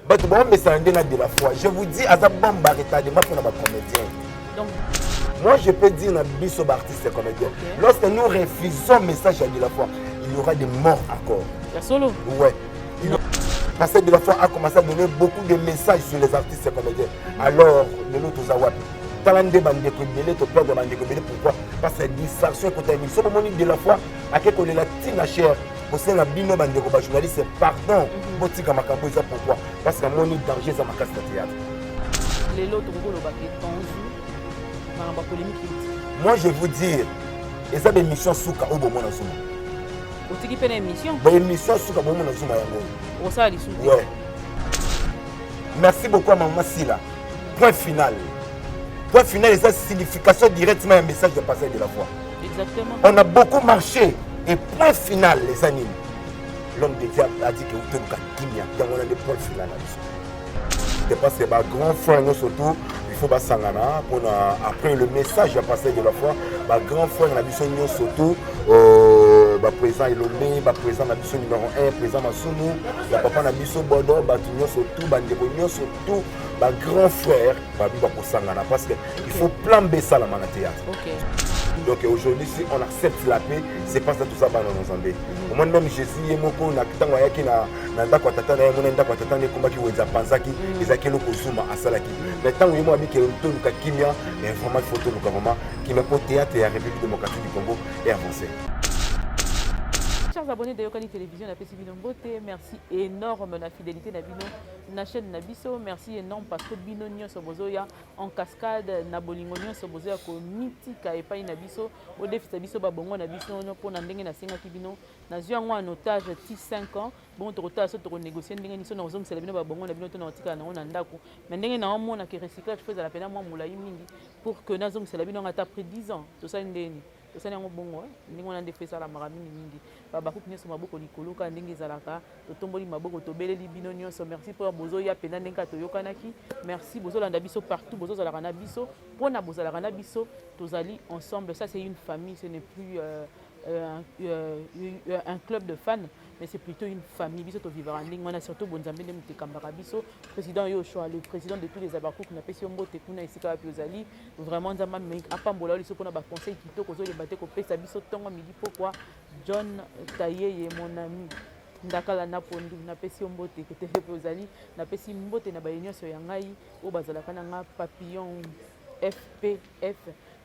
Bato baomesana nde na De la Foi. Je vous dis, aza bombe à retardement mpona bacomédien. Donc moi, je peux dire na biso baartiste comédien, lorsque nous refusons message ya De la Foi, il y aura des morts encore. Ya solo. Ouais. Parce que De la Foi a commencé à donner beaucoup de messages sur les artistes comédiens. Alors lelo toza wapi? Tala nde bandeko ebele toperdre, bandeko ebele. Pourquoi? Parce que distraction ekota mingi. So bomoni De la Foi ake kolela ntina cher, kosenga bino bandeko bajournaliste pardon, botika makambo eza. Pourquoi? Parce que amoni danger eza makasi na théâtre. Lelo tokokoloba ke tanzu makambo ya polémique euti. Moi, je vous dire, eza baémission suka oyo bomona Zuma. Otiki mpe na émission. Baémission suka bomona Zuma yango. Okosala lisusu te. Ouais. Merci beaucoup à Maman Sila. Point final. Point final, eza signification directement ya message de passage de la foi. Exactement. On a beaucoup marché et point final eza nini? L'homme de Dieu a dit que toluka kimia. Yango wana nde point final na biso. Je pense que bagrand frère nyonso tout, il faut basangana mpona après le message ya passage de la foi. Bagrand frère na biso nyonso tout, baprésident Elombe, baprésident na biso numéro 1, président Masumu, bapapa na biso Bodo, bato nyonso tout, bandeko nyonso tout, bagrand frère babi bakosangana parce que il faut plan B esalama na théâtre. Donc aujourd'hui, si on accepte la paix, c'est parce que tout ça bana na Nzambe. Omoni, même Jésus ye moko, na ntango ayaki na ndako ya tata na ye, mona ndako ya tata na ye ekombaki wenze, apanzaki. Ezalaki eloko Zuma asalaki. Mais ntango ye moko abiki toluka kimia, mais vraiment il faut toluka vraiment kimia mpo théâtre ya République démocratique du Congo est avancé. Chers abonnés de Yokani Télévision, napesi bino mbote. Merci énorme na fidélité na bino na chaîne na biso. Merci énorme parce que bino nyonso bozoya en cascade na bolingo nyonso, bozoya komitika epai na biso, bodefisa biso babongo na biso mpona ndenge nasengaki bino. Nazwi yango en otage ti 5 ans. Bongo tokotala so tokonégocie ndenge nini, so na kozongisela bino babongo na bino to na kotikala nango na ndako. Mais ndenge naomona ke recyclage fo ezala mpena mwa molai mingi pour que nazongisela bino yango ata après 10 ans. Tosali ndeni, tosali yango bongo ndenge wana nde fo esalamaka mingimingi. Babakuki nyonso, maboko likolo kaka ndenge ezalaka. Totomboli maboko, tobeleli bino nyonso merci mpo bozoya mpenza ndenge kaka toyokanaki. Merci, bozolanda biso partout, bozozalaka na biso mpona bozalaka na biso, tozali ensemble. Ça, c'est une famille, ce n'est plus un club de fans, mais c'est plutôt une famille. Biso tovivaka ndenge wana, surtout bonzambe nde moto ekambaka biso. Président Yoshua, le président de tous les Abakouk, napesi yo mbote kuna esika wapi ozali. Vraiment, Nzambe apambola yo liso mpona baconseil kitoko ozoyeba te kopesa biso ntongo, midi, pokwa. John Tayeye, mon ami Ndakala na Pondu, napesi yo mbote kotele mpe ozali. Napesi mbote na baye nyonso ya ngai oyo bazalaka na nga. Papillon FPF,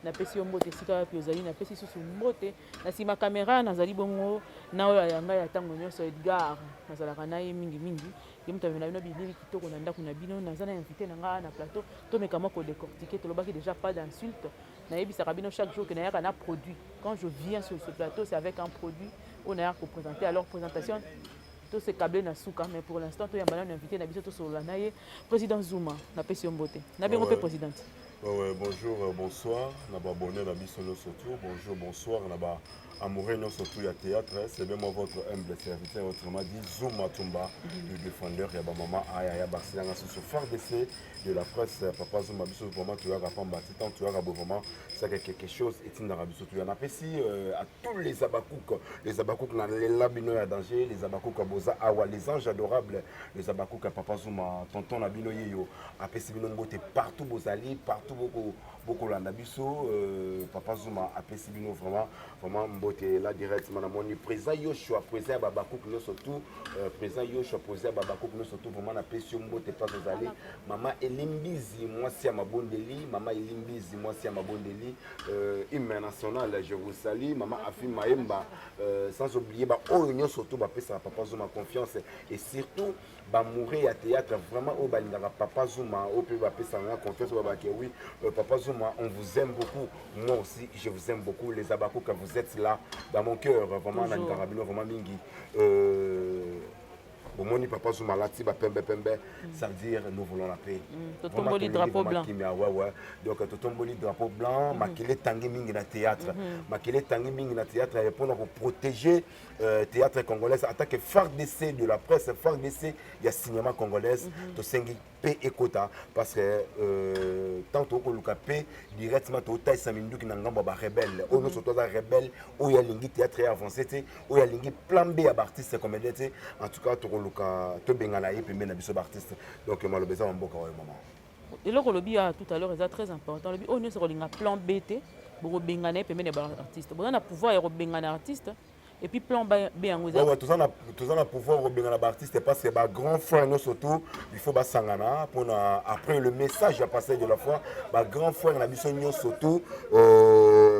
napesi yo mbote esika wapi ozali. Napesi susu mbote na nsima caméra, nazali bongo na oyo ya ngai ya ntango nyonso, Edgar. Nazalaka na ye mingimingi, ye moto amema na bino bilili kitoko na ndako na bino. Naza na invité na ngai na plateau, tomeka mwa kodécortiquer. Tolobaki déjà pas d'insulte. Nayebisaka bino chaque jour ke nayaka na produit. Quand je viens sur ce plateau, c'est avec un produit oyo nayaka koprésenter. Alors présentation tose câble na suka, mais pour l'instant toyamba nano invité na biso, tosolola na ye. Président Zuma, napesi yo mbote na bengo mpe présidente. Ouais, bonjour, bonsoir na baabonné na biso nyonso tout. Bonjour, bonsoir na ba amoureux nyonso tout ya théâtre. C'est bien moi, votre humble serviteur, autrement dit Zuma Tumba, le défendeur ya bamama aya ya barcelanga susu FARDC de la presse, papa Zuma. Biso vraiment toyaka pamba te. Tant toyaka bo vraiment, c'est que quelque chose etindaka biso toya. Napesi à tous les Abakouk, les Abakouk na lela bino ya danger, les Abakouk boza awa, les anges adorables, les Abakouk ya papa Zuma, tonton na bino yeyo apesi bino mbote partout bozali, partout boko bokolanda biso. Papa Zuma apesi bino vraiment vraiment mbote. La directement namoni président Yoshua, président ya babakouk nyonso tout, président Yoshua, président ya babakouk nyonso tout, vraiment napesi yo mbote place ozali. Mama Elimbizi, mwasi ya mabondeli, mama Elimbizi, mwasi ya mabondeli, hymne national, je vous salue. Mama Afi Maemba, sans oublier baoyo nyonso tout bapesaka papa Zuma confiance et surtout bamoureux ya théâtre vraiment oyo balingaka papa Zuma, oyo mpe bapesaka nga confiance, oyo babake oui, papa Zuma, on vous aime beaucoup. Moi aussi, je vous aime beaucoup, les Abakuka. Vous êtes là dans mon cœur vraiment. Nalingaka bino vraiment mingi. Bomoni papa Zuma alati bapembe pembe, ça veut dire nous voulons la paix. Totomboli drapeau blanc. Kimia, ouais. Donc totomboli drapeau blanc. Makele etangi mingi na théâtre, makele etangi mingi na théâtre mpona koprotéger théâtre congolaise. En tant que FARDC de la presse, FARDC ya cinéma congolaise, tosengi mpe ekota parce que tant tokoluka mpe directement totalisa minduki na ngambo ya barebelle oyo nyonso toza rebelle, oyo alingi théâtre ya avancé te, oyo alingi plan B ya baartiste comédien te. En tout cas, tokoluka. Toluka tobengana ye pembeni na biso baartiste. Donc maloba eza mboka oyo, mama. Eloko olobi ya tout à l'heure eza très important. Olobi oyo nyonso kolinga plan B te, bokobengana ye pembeni ya baartiste. Boza na pouvoir ya kobengana artiste et puis plan B yango eza? Ouais, toza na pouvoir kobengana baartiste parce que bagrand frère nyonso tout, il faut basangana mpona après le message ya pasteur de la foi. Bagrand frère na biso nyonso tout,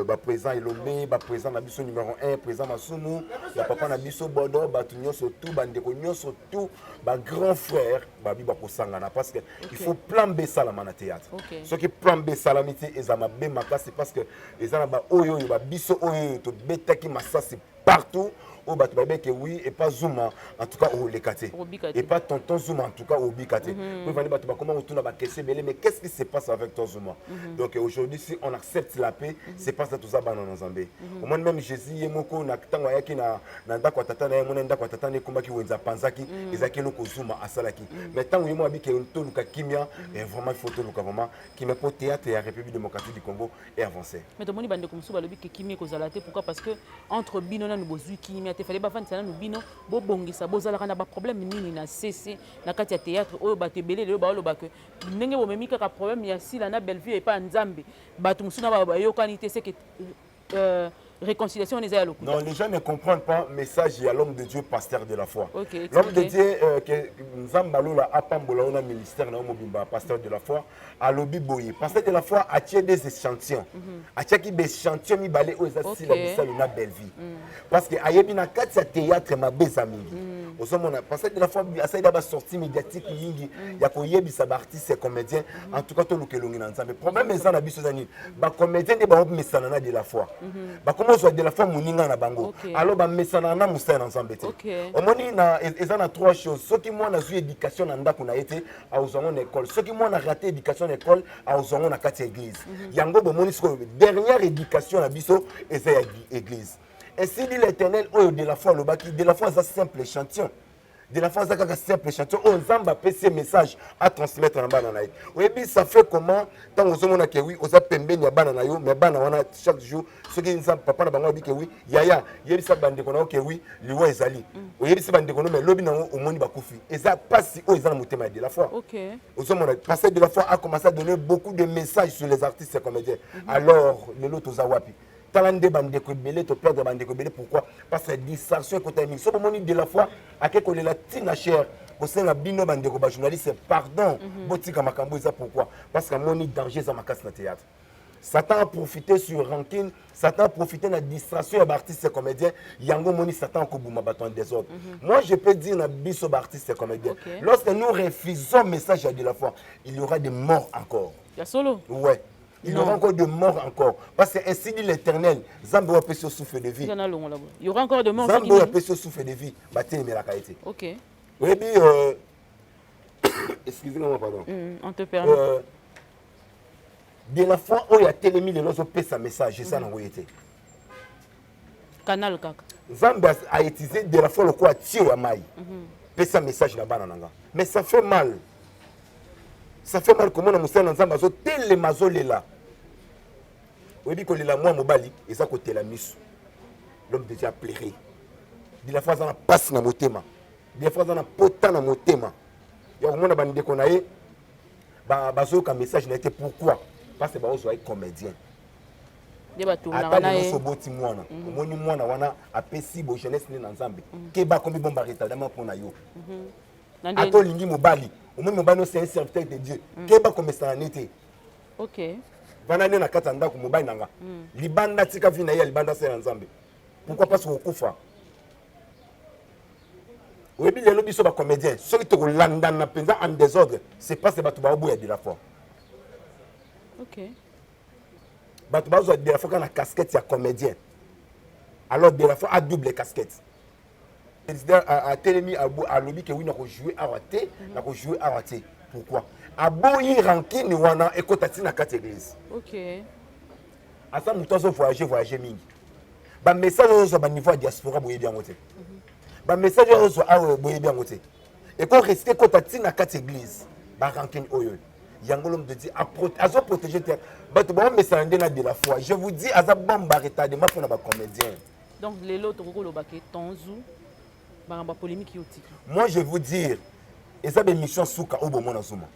baprésident Elombe, baprésident na biso numéro 1, président Masumu, bapapa na biso Bodo, bato nyonso tout, bandeko nyonso tout, bagrand frère babi bakosangana parce que il faut plan B esalama na théâtre. Soki plan B esalami te, eza mabe makasi parce que eza na baoyo oyo babiso oyo tobetaki masasi partout, oyo bato bayebeke oui, epa Zuma en tout cas oleka te, epa tonton Zuma en tout cas obika te. Po evandi bato bakoma kotuna baquestion ebele: mais qu'est-ce qui se passe avec toi, Zuma? Donc aujourd'hui, si on accepte la paix, c'est parce que toza bana na Nzambe. Omoni, même Jésus ye moko, na ntango ayaki na ndako ya tata na ye, omoni ndako ya tata na ekombaki wenze, apanzaki. Ezalaki eloko Zuma asalaki. Mais ntango ye moko abiki, toluka kimia. Vraiment, il faut toluka vraiment kimia po théâtre ya République démocratique du Congo est avancé. Mais tomoni bandeko mosusu balobi ke kimia ekozala te. Pourquoi? Parce que entre bino nanu bozwi kimia te. Fallait bafandisa nanu bino, bobongisa. Bozalaka na baproblème nini na cc na kati ya théâtre oyo bato ebele lelo baoloba ke ndenge bomemi kaka problème ya Sila na Bellevue epai ya Nzambe, bato mosusu na bayokani te, seke réconciliation wana eza ya lokuta? Non, les gens ne comprennent pas message ya l'homme de Dieu, pasteur de la foi. L'homme de Dieu, que Nzambe alola apambola ona ministère na mobimba, pasteur de la foi alobi boye: pasteur de la foi atie des échantillons, atiaki baéchantillon mibale oyo eza Sila Bisalo na Bellevue, parce que ayebi na kati ya théâtre mabe eza mingi. Ozomona, pasteur de la foi asaleli basortie médiatique mingi ya koyebisa baartiste ya comédien: en tout cas, toluka elongi na Nzambe. Problème eza na biso eza nini? Bacomédien nde baomesana na de la foi, bakoma ozwa de la foi moninga na bango. Alors bamesana na mosala na Nzambe te. Omoni, eza na trois choses: soki mwana azwi éducation na ndako na ye te, azwa yango na école. Soki mwana raté éducation na école, azwa yango na kati ya église. Yango bomoni sikoyo, dernière éducation na biso eza ya église. Ainsi dit l'Éternel. Oyo de la foi alobaki, de la foi aza simple échantillon. De la foi aza kaka simple échantillon oyo Nzambe apesi ye message atransmettre na bana na ye. Oyebi, ça fait comment ntango ozomona ke oui, oza pembeni ya bana na yo, mais bana wana chaque jour, soki Nzambe papa na bango alobi ke oui, yaya, yebisa bandeko na yo ke oui, liwa ezali, oyebisi bandeko no, mais lobi nango omoni bakufi, eza pasi oyo eza na motema ya de la foi. Ozomona, pasteur de la foi a commencé à donner beaucoup de messages sur les artistes et comédiens. Alors lelo toza wapi? Tala nde bandeko ebele, toperdre bandeko ebele. Pourquoi? Parce que distraction ekota mingi. So bomoni de la foi ake kolela ntina cher, kosenga bino bandeko bajournaliste pardon, botika makambo eza. Pourquoi? Parce que amoni danger eza makasi na théâtre. Satan a profité sur rancune, Satan a profité na distraction ya baartiste comédien. Yango moni Satan akobuma bato en désordre. Moi, je peux dire na biso baartiste comédien, lorsque nous refusons message ya de la foi, il y aura des morts encore. Ya solo? Ouais, il y aura encore de morts encore, parce que ainsi dit l'Éternel, Nzambe oyo apesi yo souffle de vie. Eza nalongola boye, il y aura encore de morts? Nzambe oyo apesi yo souffle de vie, batelemelaka ye te. Oyebi, excusez-moi, pardon. On te permet. De la foi oyo atelemi lelo, azopesa message, eza nango ye te. Canal kaka. Nzambe autiliser de la foi lokola tuyau ya mai, pesa message na bana na nga. Mais ça fait mal, ça fait mal komona mosala na Nzambe azotelema, azolela. Oyebi, kolela mwa mobali eza kotela miso. L'homme de Dieu a pleuré. De la foi aza na pasi na motema, de la foi aza na pota na motema ya komona bandeko na ye bazoyoka message na ye te. Pourquoi? Parce que baozwa ye comédien. Nde batournaka ata na lelo ye. So oboti mwana, omoni mwana wana apesi bo jeunesse nde na Nzambe, ke bakomi bomba retardement mpo na yo. Na nde Ata olingi mobali, omoni mobali no, c'est un serviteur de Dieu, ke bakomesana ne te. Vanda nde na kati ya ndako, mobali na nga libanda, tika vie na ye ya libanda, asala Nzambe. Pourquoi? Parce kokufa. Oyebi, lelo biso bacomédien, soki tokolandana mpenza en désordre, c'est parce que bato baoboya de la foi. Bato bazwa de la foi kaka na casquette ya comédien, alors de la foi a double casquette. Président atelemi, alobi ke oui, nakojoue awa te, nakojoue awa te. Pourquoi aboyi rancune wana ekota ntina kati église? Aza moto azovoyage, voyage mingi. Bamessage oyo ozwa baniveau ya diaspora, boyebi yango te. Bamessage oyo ozwa awa, boyebi yango te. Ekorisquer ekota ntina kati église, barancune oyo. Yango l'homme de Dieu azoprotéger te. Bato baomesana nde na de la foi. Je vous dis, aza bombe retardement mpona bacomédien. Donc lelo tokoki koloba ke tonzu Makambo ya polémique yo otiki. Moi, je vous dire, eza baémission suka oyo bomona Zuma.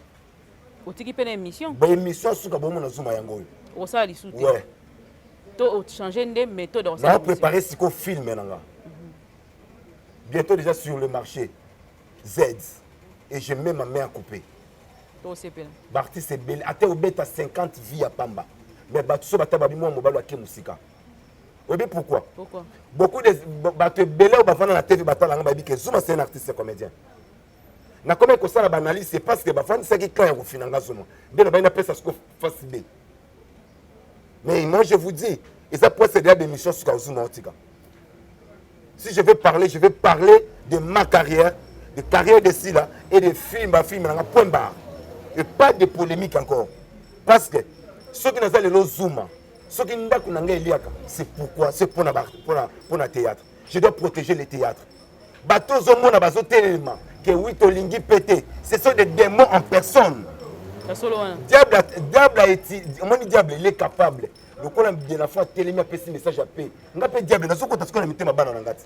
Otiki mpe na émission. Baémission suka bomona Zuma yango oyo. Okosala lisusu te. Ouais. To ochange nde méthode. Nao préparé sikoyo film na nga, bientôt déjà sur le marché, Z, et je mets ma main à couper. Tosepela. Baartiste ebele, ate obeta 50 vie ya pamba, mais bato so bata babi mwa mobali ake mosika. Oyebi pourquoi? Pourquoi? Beaucoup de bato ebele oyo bafanda na TV, batalanga, bayebi ke Zuma, c'est un artiste comédien. Nakomi kosala baanalyse, c'est parce que bafandisaki clan ya kofina nga Zuma nde na bai napesa siko face B. Mais moi, je vous dis, eza presque déjà d'émission suka Zuma otika. Si je vais parler, je vais parler de ma carrière, de carrière de Sila et de film bafilm nanga, point barre, et pas de polémique encore, parce que soki naza lelo Zuma, soki ndako na ngai eliaka, c'est pourquoi? C'est mpona théâtre. Je dois protéger le théâtre. Bato ozomona bazotelema ke wi tolingi mpe te, ce sont des démons en personne. Diable, diable aeti. Omoni, diable, il est capable. Lokola de la foi atelemi, apesi message ya pe nga mpe diable nazokota sikoyo na mitema bana na nga ti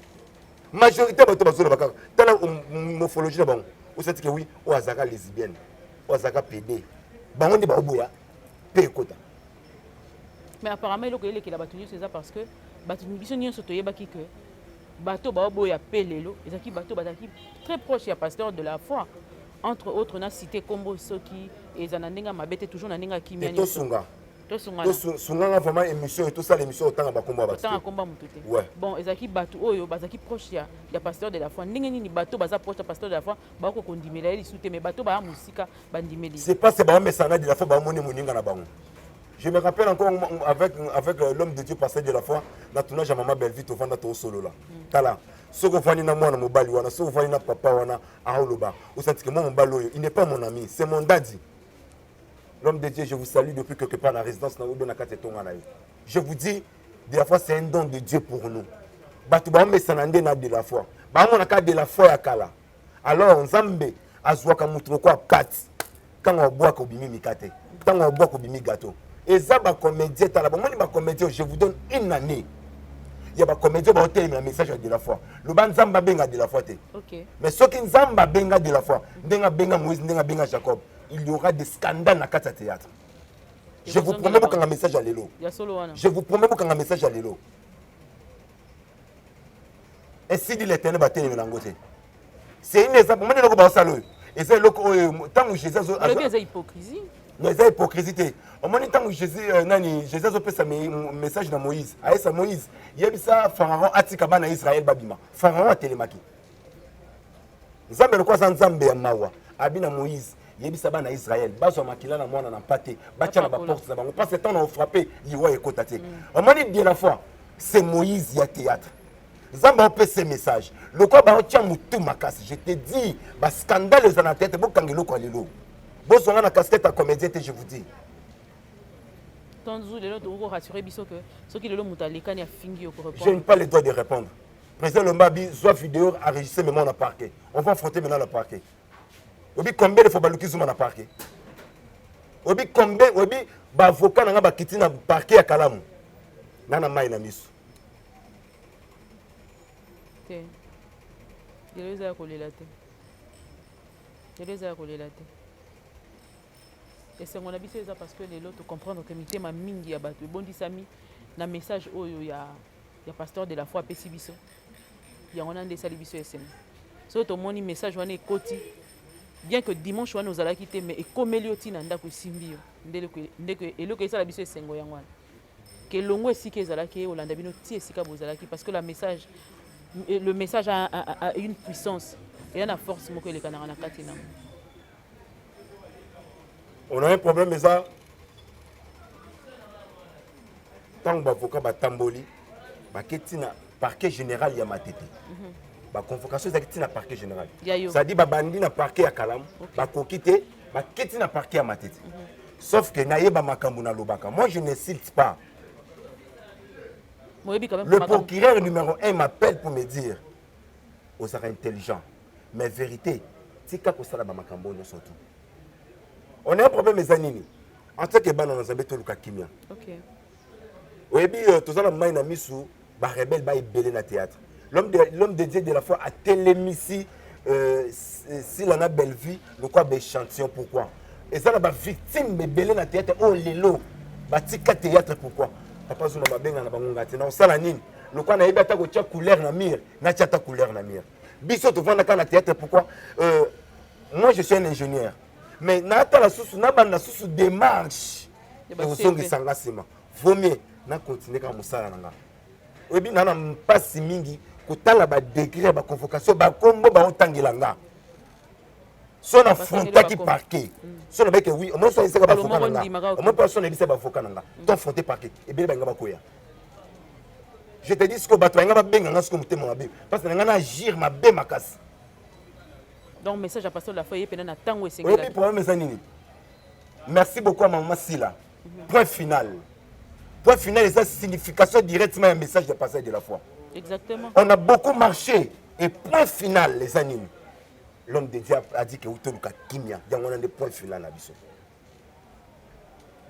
majorité bato bazoloba kaka. Tala morphologie na bango, osati ke wi, oyo azalaka lesbienne, oyo azalaka PD, bango nde baoboya mpe ekota. Mais apparemment eloko elekela bato nyonso eza parce que bato biso nyonso toyebaki ke bato baoboya mpe lelo ezalaki bato bazalaki très proche ya pasteur de la foi, entre autres na cité kombo soki eza na ndenge ya mabe te, toujours na ndenge ya kimia. Tosunga. Tosungana. Tosunganga vraiment. Émission oyo, tosala émission, otanga bakombo ya bato. Otanga kombo ya motu te. Ouais. Bon, ezalaki bato oyo bazalaki proche ya pasteur de la foi. Ndenge nini bato baza proche ya pasteur de la foi bakoki kondimela ye lisu te, mais bato baya mosika bandimeli? C'est pas, c'est baomesana de la foi, baomoni moninga na bango. Je me rappelle encore avec l'homme de Dieu, pasteur de la foi, na tournage ya Mama Bellevue, tovanda, tosolola. Tala, soki ofandi na mwana mobali wana, soki ofandi na papa wana, aoloba osantike mwa mobali oyo, il n'est pas mon ami, c'est mon daddy. L'homme de Dieu, je vous salue depuis quelque part na résidence na obe na kati etonga na yo. Je vous dis, de la foi, c'est un don de Dieu pour nous. Bato baomesana nde na de la foi, baomonaka de la foi ya kala. Alors Nzambe azwaka motu lokola kati, ntango abwaka obimi mikate, ntango abwaka obimi gâteau. Eza bacomédien. Tala, bomoni bacomédien, je vous donne une année ya bacomédien baotelemela message ya de la foi. Loba Nzambe abenga de la foi te. Mais soki Nzambe abenga de la foi ndenge abenga Moïse, ndenge abenga Jacob, il y aura des scandales na kati ya théâtre, je vous promets. Bokanga message ya lelo. Ya solo wana. Je vous promets, bokanga message ya lelo. Ainsi dit l'Éternel, batelemela yango te. C'est une exemple. Omoni eloko baosala oyo, eza eloko oyo ntango Jésus Olobi eza hypocrisie. Non, eza hypocrisie te. Omoni ntango Jésus, nani, Jésus azopesa message na Moïse, ayesa Moïse: yebisa Pharaon atika bana ya Israel babima. Pharaon atelemaki. Nzambe, lokola aza Nzambe ya mawa, abi na Moïse: yebisa bana ya Israel bazwa makila na mwana na mpate, batia na baporte na bango, parce que ntango na ofrappe, liwa ekota te. Omoni, de la foi, c'est Moïse ya théâtre. Nzambe aopesa message, lokola baotia motu makasi. Je te dis, bascandale eza na tete. Bokanga eloko ya lelo, bozwanga na casquette ya comédien te, je vous dis. Tonzu, lelo tokoki rassurer biso ke soki lelo moto alekani afingi yo, Je n'ai pas le droit de répondre. Président Lombabi, zwa vidéo, enregistré maintenant na parquet. On va affronter maintenant le parquet. Obi combien de fois baluki Zuma na parquet? Obi combien, obi ba avocat nanga bakiti na parquet ya Kalamu. Nana mai na miso. Te, lelo eza ya kolela te, lelo eza ya kolela te. Esengo na biso eza parce que lelo tocomprendre ke mitema mingi ya bato ebondisami na message oyo ya pasteur de la foi apesi biso. Yango wana nde esali biso esengo. Soki tomoni message wana ekoti, bien que dimanche wana ozalaki te, mais ekomeli yo ntina ndako, esimbi yo nde eloko esala biso esengo. Yango wana ke elongo esika ezalaki, olanda bino ti esika bozalaki, parce que la message le message a une puissance, eya na force moko elekanaka na kati nango. On a un problème. Eza ntango baavocat batamboli, bake ntina parquet général ya Matete. Baconvocation ezalaki ntina parquet général, c'est-à-dire babandi na parquet ya Kalamu, bakoki te, baketi na parquet ya Matete. Sauf que nayeba makambo nalobaka, moi je n'insulte pas. Le procureur numéro 1 m'appelle pour me dire: ozalaka intelligent, mais vérité, tika kosala bamakambo oyo nyonso. Tout on a un problème. Eza nini? En tant que bana na Nzambe, toluka kimia. Oyebi, toza na mai na misu. Barebele baebele na théâtre. L'homme de Dieu de la foi atelemisi Sila na Bellevue lokola ba échantillon. Pourquoi eza na bavictime ebele na théâtre oyo lelo batika théâtre? Pourquoi papa Zuma babenga na bango nga te? Na kosala nini? Lokola nayebi ata kotia couleur na mur, natia ata couleur na mur. Biso tovandaka na théâtre, pourquoi? Moi, je suis un ingénieur, mais natala susu, nabanda susu démarche ekozongisa nga nsima. Vaut mieux nacontinue kaka mosala na nga. Oyebi, na na mpasi mingi kotala badegré ya baconvocation, bakombo baotangela nga. So na affrontaki parquet, so nabeke oui, omoi so ayebisaka baavocat na nga, omoi mpe so nayebisa baavocat na nga, to affronte parquet, ebele balinga bakoya. Je te dis, sikoyo bato balinga babenga nga sikoyo motema mabe, parce que na nga na agir mabe makasi. Donc message ya pasteur de la foi ye pena na ntango Oyebi esengelaki. Problème eza nini? Merci beaucoup à mama Sila. Point final, point final eza signification directement ya message de passage de la foi. Exactement. On a beaucoup marché et point final eza nini? L'homme de Dieu a dit que toluka kimia. Yango wana nde point final na biso,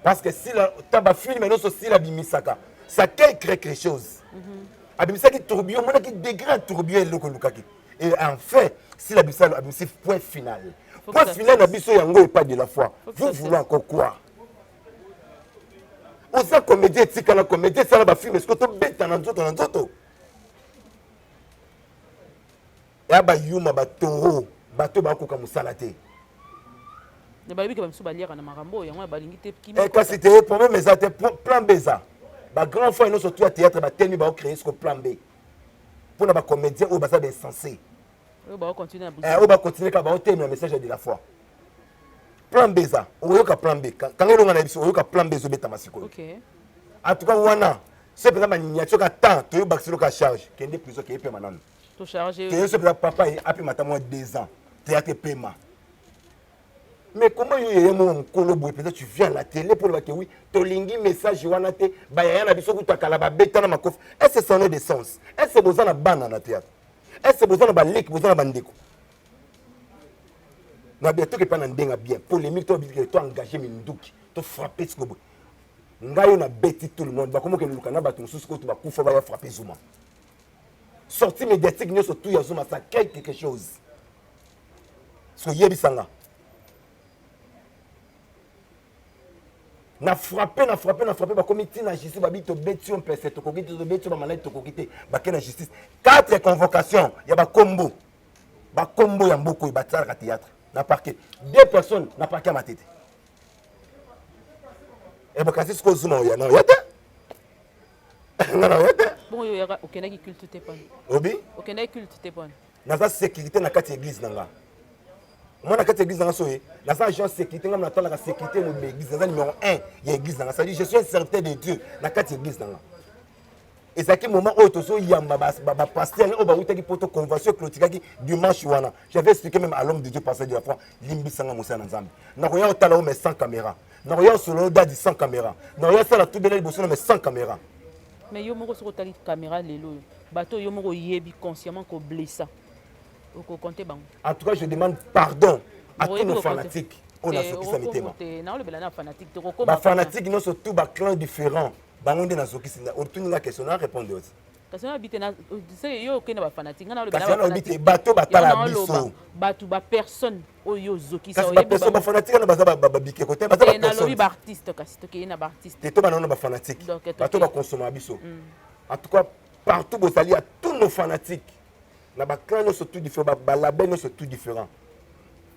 parce que Sila ta bafilme nyonso Sila abimisaka, ça crée quelque chose. Abimisaki tourbillon, omonaki degré ya tourbillon eloko elukaki. Et en fait, Sila abimisa, abimisi point final. Faut que Point ça final na cesse. biso yango epai de la foi. Faut que Vous ça voulez cesse. encore quoi? Oza comédien, etikala comédien, esala bafilme. Siko tobeta na nzoto na nzoto ya bayuma, batoro, bato bakoka mosala te. Na balobi ke bamisu baliaka na makambo oyo, yango wana balingi te kimia. Eh, kasi te, problème eza te. Plan B eza. Bagrand frère nyonso tu ya théâtre batelemi, baocréer siko plan B mpona bacomédien oyo baza bainsensé. Oyo baocontinue na Eh, oyo bacontinue kaka baotelemi na message ya de la foi. Plan B eza, okoyoka plan B. Kanga elonga na biso, oyoka plan B ezobetama sikoyo. En tout cas wana so mpenza banyati soki atan toyobakisi loka charge, kende prison, keye pema nanu. Tocharge. Keye so mpenza papa ye apema ata mwa 2 ans, théâtre epema. Mais comment yo yaya moko mokolo boye mpenza, tu viens à la télé mpo lobake oui, tolingi message wana te, bayaya na biso kuta kala babeta na makofi? Est ce ça n'a de sens? Est ce boza na bana na théâtre? Est ce boza na baleki, boza na bandeko na bien? Toke mpa na ndenge bien polémique, to biki to engagé minduki, to frappe sikoyo boye. Ngai oyo nabeti tout le monde, bakomi okende luka na bato mosusu kutu bakufa, baya frappe Zuma. Sortie médiatique nyonso tu ya Zuma, ça crée quelque chose. So yebisanga, na frappe, na frappe, na frappe, bakomi ntina justice. Babi tobeti yo mpese, tokoki te, tobeti yo bamaladi, tokoki te. Bake na justice, quatre convocation ya bakombo, bakombo ya mboka oyo basalaka théâtre na parquet, deux personnes na parquet ya Matete. Ebakasi sikoyo Zuma oya na oya te, nga na oya te. Bongo yo oyaka, okendaki culte te pona Obi? Okendaki culte te pona Naza sécurité na kati ya église na nga. Moi, na kati ya église na nga, so ye naza agent sécurité. Nga natalaka sécurité mobima église, naza numéro 1 ya église na nga, c'est-à-dire je suis un serviteur de Dieu na kati ya église na nga. Ezalaki moment oyo tozoyamba bapasteur oyo bawutaki poto, convention eclotikaki dimanche wana. J'avais expliqué même à l'homme de Dieu, pasteur de la foi: limbisanga, mosala na Nzambe, nakoya otala o mais sans caméra, nakoya osolo dadi sans caméra, nakoya sala tubela liboso na mais sans caméra. Mais yo moko soki otali caméra lelo oyo, bato oyo yo moko oyebi consciemment koblessa, okokonte bango? En tout cas, je demande pardon à tous nos fanatiques oyo nazokisa mitema. Naolobela na fanatique. Bafanatique nyonso tout, baclan différent, bango nde nazokisi. Otuni nga question, na répondre oti. Kasi nayebi te yo okende bafanatique, nga Kasi wana oyebi te bato batala biso. Bato, bapersonne oyo ozokisa. Kasi bapersonne, bafanatique wana baza babikeko te, baza Nalobi baartiste, kasi tokei na baartiste. Te, to banano bafanatique, bato bakonsoma biso. En tout cas, partout bozali, ya tous nos fanatiques na baclan nyonso tout différent, balabel nyonso tout différent,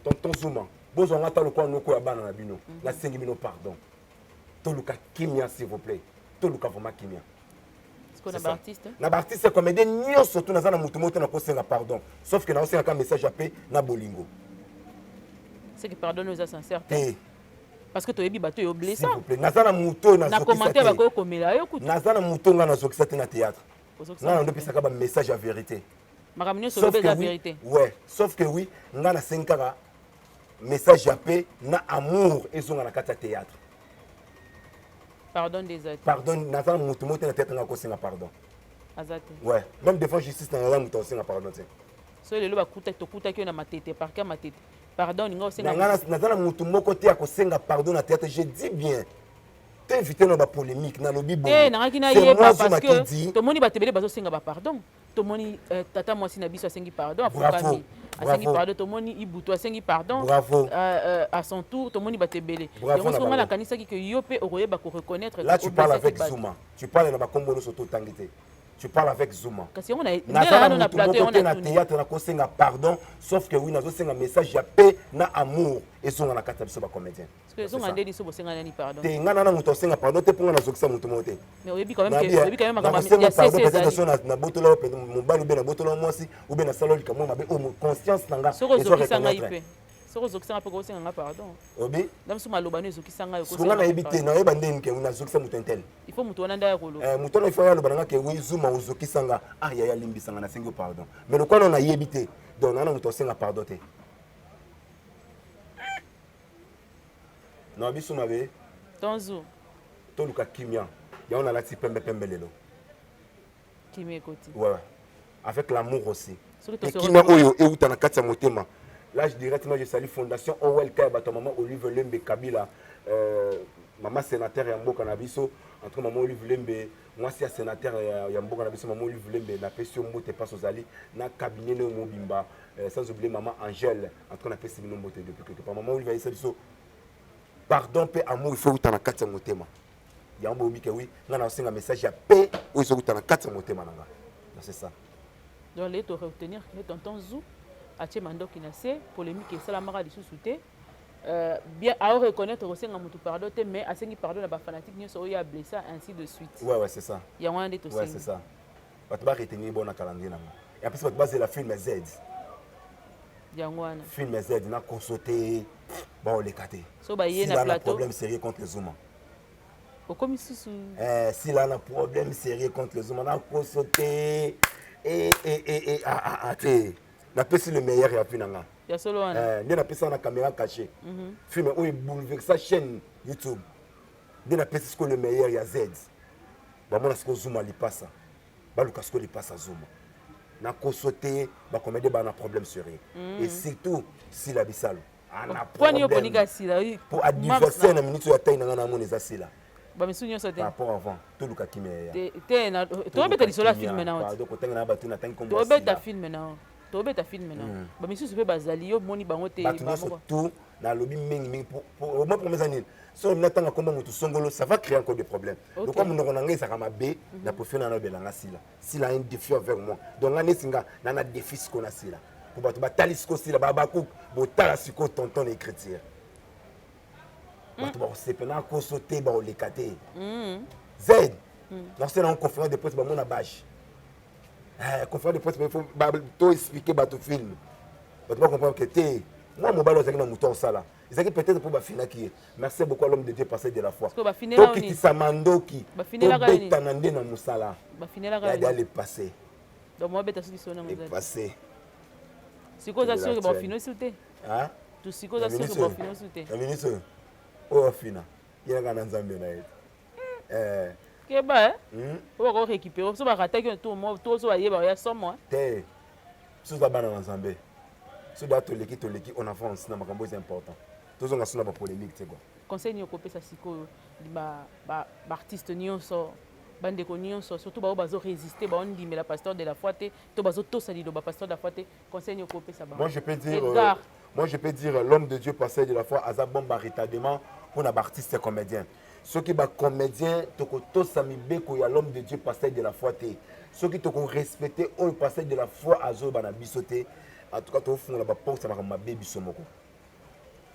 tonton Zuma, bozwanga ata lokola noko ya bana na bino. Nasengi bino pardon, toluka kimia, s'il vous plaît, toluka vraiment kimia. Na baartiste? Na baartiste comédien nyonso tu, naza na motu moko te nakosenga pardon, sauf que naosengaka message ya pe na bolingo. C'est que pardon eza sincère te. Parce que toyebi bato oyo blessa. S'il vous plaît, naza na motu oyo Na commentaire bakokomela yo kutu. Naza na motu oyo ngai nazokisa te na théâtre. Ngai nandopesaka bamessage ya vérité. Makambo nyonso olobi eza vérité. Ouais, sauf que oui, ngai nasengi kaka message ya paix na amour ezonga na kati ya théâtre. Pardon nde eza te? Pardon, naza na motu moko te na théâtre ngai kosenga pardon. Aza te? Ouais, même devant justice na naza moto akosenga pardon te. So lelo tokutaki yo na Matete, parquet ya Matete, pardon olinga osenga? Naza na motu moko te ya kosenga pardon na théâtre, je dis bien. To éviter na ba polémique, nalobi bongo. Eh, nangaki nayeba parce que tomoni bato ebele bazosenga ba pardon. Tomoni tata mwasi na biso asengi pardon, afukami. Asengi pardon, tomoni Ibutu asengi pardon. Bravo. À son tour, tomoni bato ebele. Yango soki nga nakanisaki que yo mpe okoyeba ko reconnaître. Là tu parles avec Zuma. Tu parles na bakombo nyonso totangi te. Tu parles avec Zuma. Kasi yango na na plateau yango na théâtre nakosenga pardon, sauf que oui, nazosenga message ya paix na amour ezonga na kati ya biso ba comédien. Ezonga nde liso bosenga nani pardon? Te, nga nana moto asenga pardon te mpo nga nazokisa moto moko te. Mais oyebi quand même que oyebi quand même makambo ya pardon peut-être so nabotola mobali ou bien nabotola mwasi ou bien nasala likambo mabe oyo conscience na nga. Soki ozokisa ngai mpe, soki ozokisa ngai mpe kosenga ngai pardon. Obi? Na mosusu maloba no ezokisa ngai. Soki nga nayebi te, nayeba ndenge ke nazokisa moto intel. Il faut moto wana nde aya koloba. Moto wana il faut aya aloba na nga ke oui, Zuma ozokisa nga. Ah yaya, limbisa nga, nasengi yo pardon. Mais lokola nayebi te, donc nana moto asenga pardon te. Na biso mabe. Tonzu. Toluka kimia. Yango nalati pembe pembe lelo. Kimia ekoti. Ouais. Avec l'amour aussi. Et kimia oyo euta na kati ya motema. Là, je directement, je salue Fondation OLK ya bato maman Olive Lembe Kabila, maman sénateur ya mboka na biso, entre maman Olive Lembe, mwasi ya sénateur ya mboka na biso, maman Olive Lembe, na pesi yo mbote paso ozali na cabinet no mobimba, sans oublier maman Angèle, entre na pesi bino mbote depuis quelque part. Maman Olive ayesa biso pardon pe amour il faut uta na kati ya motema. Yango boyebi ke oui, nga na osenga message ya paix oyo ezokuta na kati ya motema na nga. Donc c'est ça. Donc les to retenir que tonton Zou atie mandoki na se, polémique esalamaka lisusu te. Bien à reconnaître kosenga mutu pardon te, mais asengi pardon na ba fanatique nyonso oyo a blessé ainsi de suite. Ouais ouais, c'est ça. Yango wana nde tosengi. Ouais, c'est ça. Bato ba retenir bon na calendrier na nga. Et après bato bazela film Z. Yango wana. Film Z na consoté ba oleka te. So ba ye na plateau. Problème sérieux contre Zuma. Okomi susu. S'il a un problème sérieux contre Zuma na consoté et et et et ah ah ah te. Napesi le meilleur ya vie na nga. Ya solo wana. Nde napesa na caméra cachée. Film oyo bouleversa chaîne YouTube. Nde napesi siko le meilleur ya Z. Bamona siko Zuma lipasa. Baluka siko lipasa Zuma. Na kosote ba comédien ba na problème sérieux. Et surtout Sila Bisalo. Ana problème. Ponika Sila. Pour adversaire na minute ya taille na nga na mona eza Sila. Ba misu nyonso te. Par rapport avant, toluka kimia ya. Te te na tobeta lisolo ya film na. Pardon, kotanga na bato na tangi kombo. Tobeta film na. Tobeta film na. Ba misusu pe bazali yo moni bango te. Bato nyonso tout nalobi mingi mingi pour moi promesse nini. So natanga kombo mutu songolo, ça va créer encore des problèmes. Donc comme monoko na ngai ezaka mabe, na préfère na nobela nga Sila. Sila a un défi avec moi. Donc nga nesi nga na na défi siko na Sila. Pour bato batali siko Sila ba ba ku botala siko tonton na écriture. Bato ba kosepela na koso te ba oleka te. Z. Na sela en conférence de presse ba mona bâche. Conférence de presse il faut ba to expliquer bato film. Bato ba comprendre que te moi mobali ozalaki na moto osala. Ezalaki peut-être pour bafinaki ye. Merci beaucoup à l'homme de Dieu passé de la foi. Tokitisa mandoki. Tobetana nde na mosala. Ya le passé. Donc moi beta soki sona Le passé. Sikoyo oza sûr bafino su te? Hein? To sikoyo oza sûr bafino su te? Na minute oyo. Oyo afina. Ye kaka na Nzambe na ye. Keba eh? Oyo bako récupérer so barataki to mo to so bayeba ya somo eh. Te. Biso toza bana na Nzambe. So da toleki toleki on avance na makambo eza important. Tozonga so na ba polémique te quoi. Conseil nini okopesa sikoyo ba ba artiste nyonso, bandeko nyonso, surtout bao bazo résister, bao ndimela pasteur de la foi te, to bazo tosa liloba pasteur de la foi te, conseil nini okopesa bango? Moi je peux dire, moi je peux dire l'homme de Dieu pasteur de la foi aza bombe à retardement pour na ba artiste comédien. Soki ba comédien toko tosa mibeko ya l'homme de Dieu pasteur de la foi te. Soki toko respecter oyo pasteur de la foi azo ba na biso te, en tout cas to fungola ba porte makambo mabe biso moko.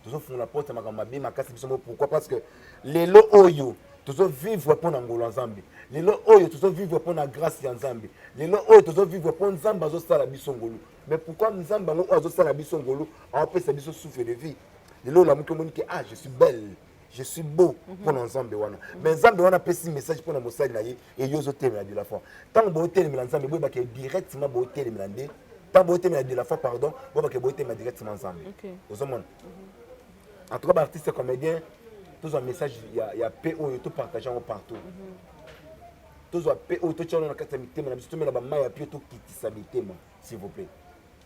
Tozo fungola porte makambo mabe makasi biso moko. Pourquoi? Parce que lelo oyo tozo vivre pour na ngolo Nzambe. Lelo oyo tozo vivre pour na grâce ya Nzambe. Lelo oyo tozo vivre pour Nzambe azo sala biso ngolu. Mais pourquoi Nzambe ngo azo sala biso ngolu, a pesa biso souffle de vie? Lelo la muke moni que ah je suis belle. Je suis beau pour Nzambe wana. Mais Nzambe wana pesi message pour na mosali na ye et yo zo telemela de la foi. Tant bo telemela Nzambe boye ba ke directement bo telemela nde. Tant bo telemela de la foi pardon, boye ba ke bo telemela directement Nzambe. Ozomona. En tout cas ba artiste comédien tous un message ya ya paix oyo to partager yango partout. Tous un paix oyo to tiana na kati ya mitema na biso to mela ba mayi ya pio to kitisa mitema s'il vous plaît.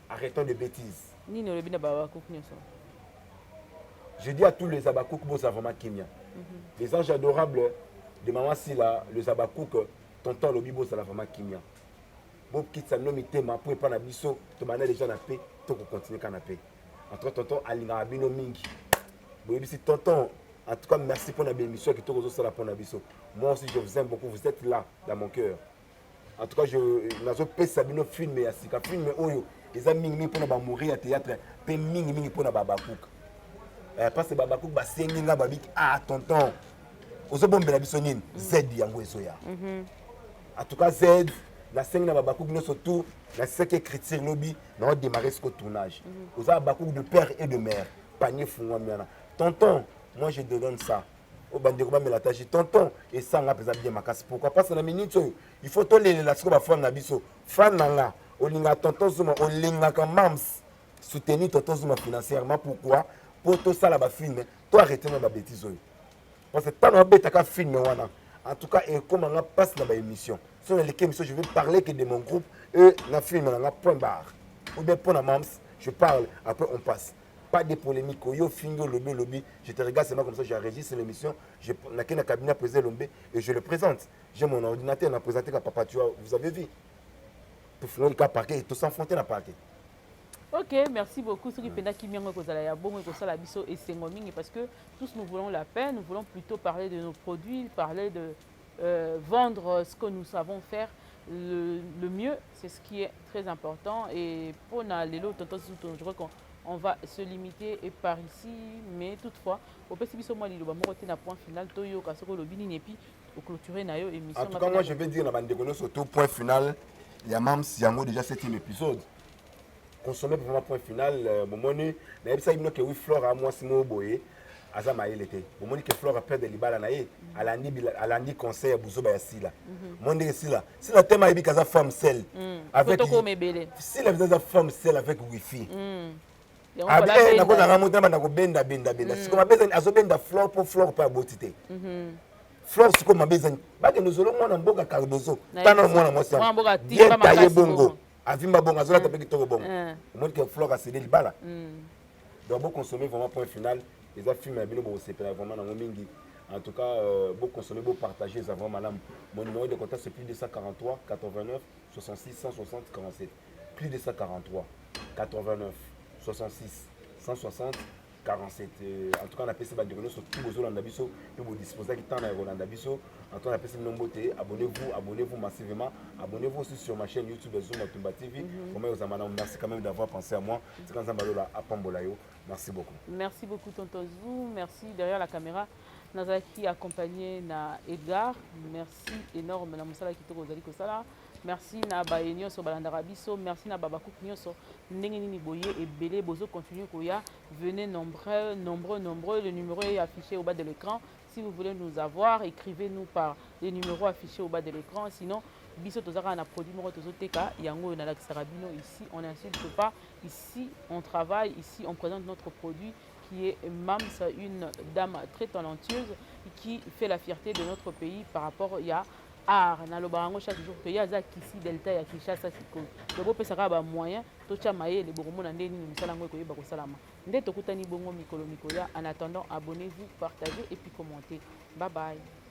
Arrêtons de bêtises. Nini olobi na ba bakuku nyonso? Je dis à tous les Abakouk, boza vraiment kimia. Les anges adorables de Maman Sila, les Abakouk, tonton lobi bozala vraiment kimia. Bokitisa bino mitema mpo epa na biso tobanda déjà na paix, tokocontinue kaka na paix. En tout cas, tonton alingaka bino mingi. Boyebisi tonton, en tout cas merci mpona baémission ya kitoko ozosala mpona biso. Moi aussi, je vous aime beaucoup, vous êtes là dans mon cœur. En tout cas, je nazopesa bino film ya sika, film oyo eza mingimingi mpona bamouri ya théâtre mpe mingimingi mpona babakuka, parce que babakuka basengi nga, babiki: "Ah tonton, ozobombela biso nini?" Z yango ezoya. En tout cas, Z nasengi na babakuki nyonso tout, naseki écriture lobi, naodémarre siko tournage. Oza babakuki de père et de mère, panier fungwami wana. Tonton, moi je te donne ça. Oyo bandeko bamela tashi, tonton, esanga mpenza bien makasi. Pourquoi? Parce na minute oyo, il faut tolelela siko bafan na biso. Fan na nga, olingaka tonton Zuma, olingaka mams, soutenir tonton Zuma financièrement. Pourquoi? Mpo tosala bafilm, to arrête na babêtises oyo, parce que ntango babetaka film wana, en tout cas ekomanga mpasi na baémission. So naleki émission, je vais parler que de mon groupe et na film nanga, point barre, ou bien mpo na mams, je parle, après on passe. Pas de polémique. Oyo fingi, olobi, olobi, je te regarde seulement comme ça, j'enregistre l'émission, je nakei na cabinet président Lombe et je le présente. J'ai mon ordinateur, na présenté ka papa, tu vois, vous avez vu, tofungoli ka parquet, tosenfonte na parquet. Ok, merci beaucoup. Soki mpenza kimia yango ekozala ya bongo, ekosala biso esengo mingi, parce que tous nous voulons la paix, nous voulons plutôt parler de nos produits, parler de vendre ce que nous savons faire le mieux, c'est ce qui est très important. Et pour lelo, tonton, je crois qu'on on va se limiter et par ici, mais toutefois, opesi biso mwa liloba moko te na point final, toyoka soki olobi nini et puis oclôturer na yo émission. En tout cas, moi je vais dire na bandeko nyonso to point final ya mams yango déjà septième épisode, consommer vraiment point final. Bomoni, nayebisaki bino ke wi, Flore amwasi moko boye aza mayele te. Bomoni ke Flore aperdre libala na ye, alandi conseil ya buzoba ya Sila. Mo ndenge Sila tema ayebi ke aza femme seule avec Sila aza femme seule avec wifi. Nakozanga moto nabanda kobenda benda benda. Siko mabe ezani, azobenda Flore mpo Flore mpe aboti te. Flore sikoyo mabe ezani, bakende ozolo mwana mboka Cardozo, tana mwana mwasi bien taye bongo, avimba bongo, azolata mpe kitoko bongo. Omoni ke Flore acédé libala. Donc boconsommer vraiment point final, eza film ya bino, bokosepela vraiment nango mingi. En tout cas, boconsommer, bopartager, eza vraiment malamu. Mon numéro de contact, c'est plus 243 89 66 160 47, plus 243 89 66 160 47. En tout cas, napesi bandeko nyonso tu bozolanda biso mpe bodisposaki ntango na ya kolanda biso. En tout cas, napesi bino mbote. Abonnez-vous, abonnez-vous massivement, abonnez-vous aussi sur ma chaîne YouTube Zuma Tumba TV. Vraiment ozala malamu. Merci quand même d'avoir pensé à moi. Tika Nzambe alola apambola yo. Merci beaucoup. Merci beaucoup, tonton Zou. Merci. Derrière la caméra, nazalaki accompagné na Edgar. Merci énorme na mosala kitoko ozali kosala. Merci na baye nyonso balandaka biso. Merci na babakuku nyonso, ndenge nini boye ebele, bozocontinue koya. Venez nombreux, nombreux, nombreux. Le numéro est affiché au bas de l'écran. Si vous voulez nous avoir, écrivez-nous par les numéros affichés au bas de l'écran. Sinon, biso tozalaka na produit moko tozoteka yango oyo nalakisaka bino. Ici on n'insulte pas, ici on travaille, ici on présente notre produit qui est Mams, une dame très talentueuse qui fait la fierté de notre pays par rapport ya art. Nalobaka yango chaque jour ke ye aza kisi delta ya Kinshasa. Sikoyo to bopesaka bamoyen, totya mayele, bokomona nde nini mosala yango ekoyeba kosalama. Nde tokutani bongo mikolo mikoya. En attendant, abonnez-vous, partagez et puis commentez. Bye bye.